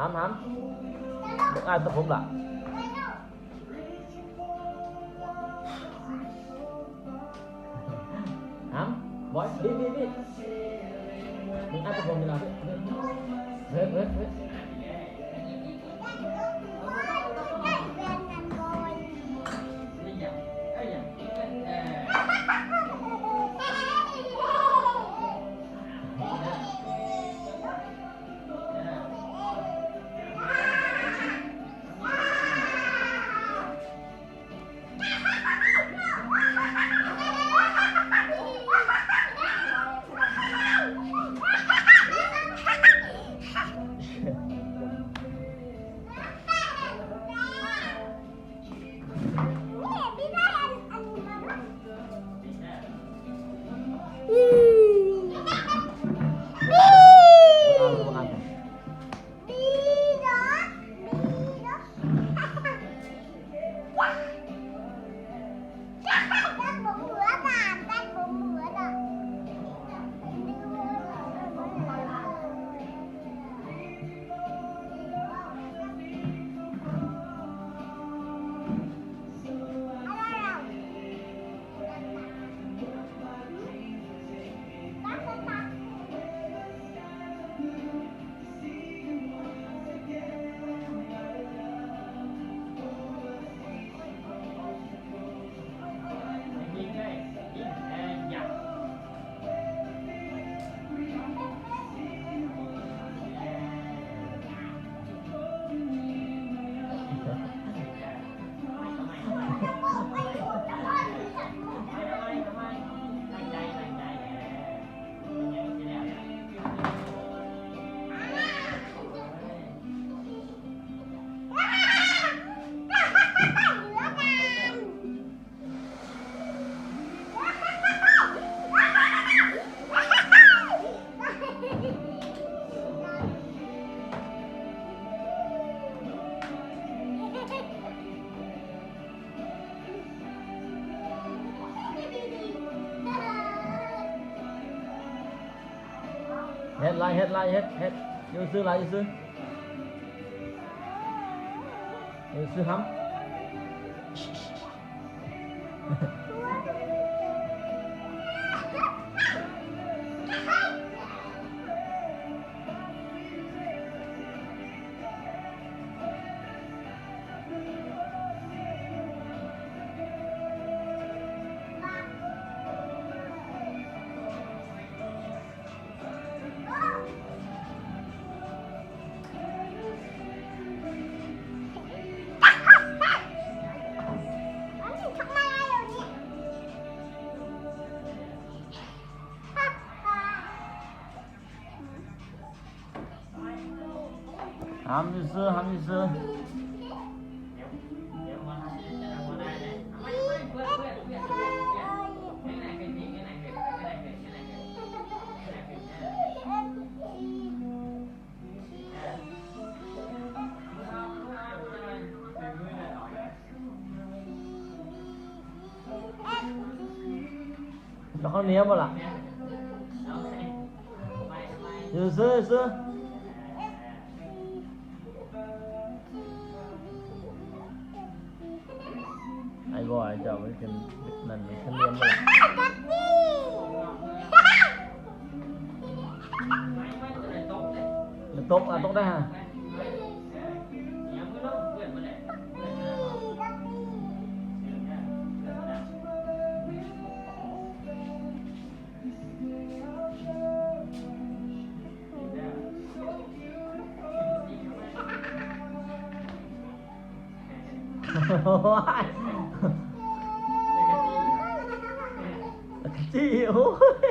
ຫຳ ຫຳ ເບິ່ງອ້າຍຕັດຜົມລະ. ຫຳ ບອຍ ບີ ບີ ບີ ເບິ່ງອ້າຍຕັດຜົມນີ້ລະ. ເຮີ້ຍ ເຮີ້ຍ ເຮີ້ຍ. ເຮັດລະ ເຮັດລະ ເຮັດ ເຮັດ ຢູ່ຊື່ລະ ຢູ່ຊື່ ຢູ່ຊື່ຫຳ. ຫຳຊື່ໆ ຫຳຊື່ໆ. ແລ້ວເຂົ້າໜຽວບໍ່ລະ? ຢູ່ຊື່ໆ. ໄອ້ບອຍ ເຈົ້າມັນຂຶ້ນນັ້ນ ມັນຂຶ້ນນຽມບໍ່ລະ? ມັນຕົກ ອາ ຕົກໄດ້ຫະ? ໂອ້ຍ ກະຈີ້ ໂອ້ຍ.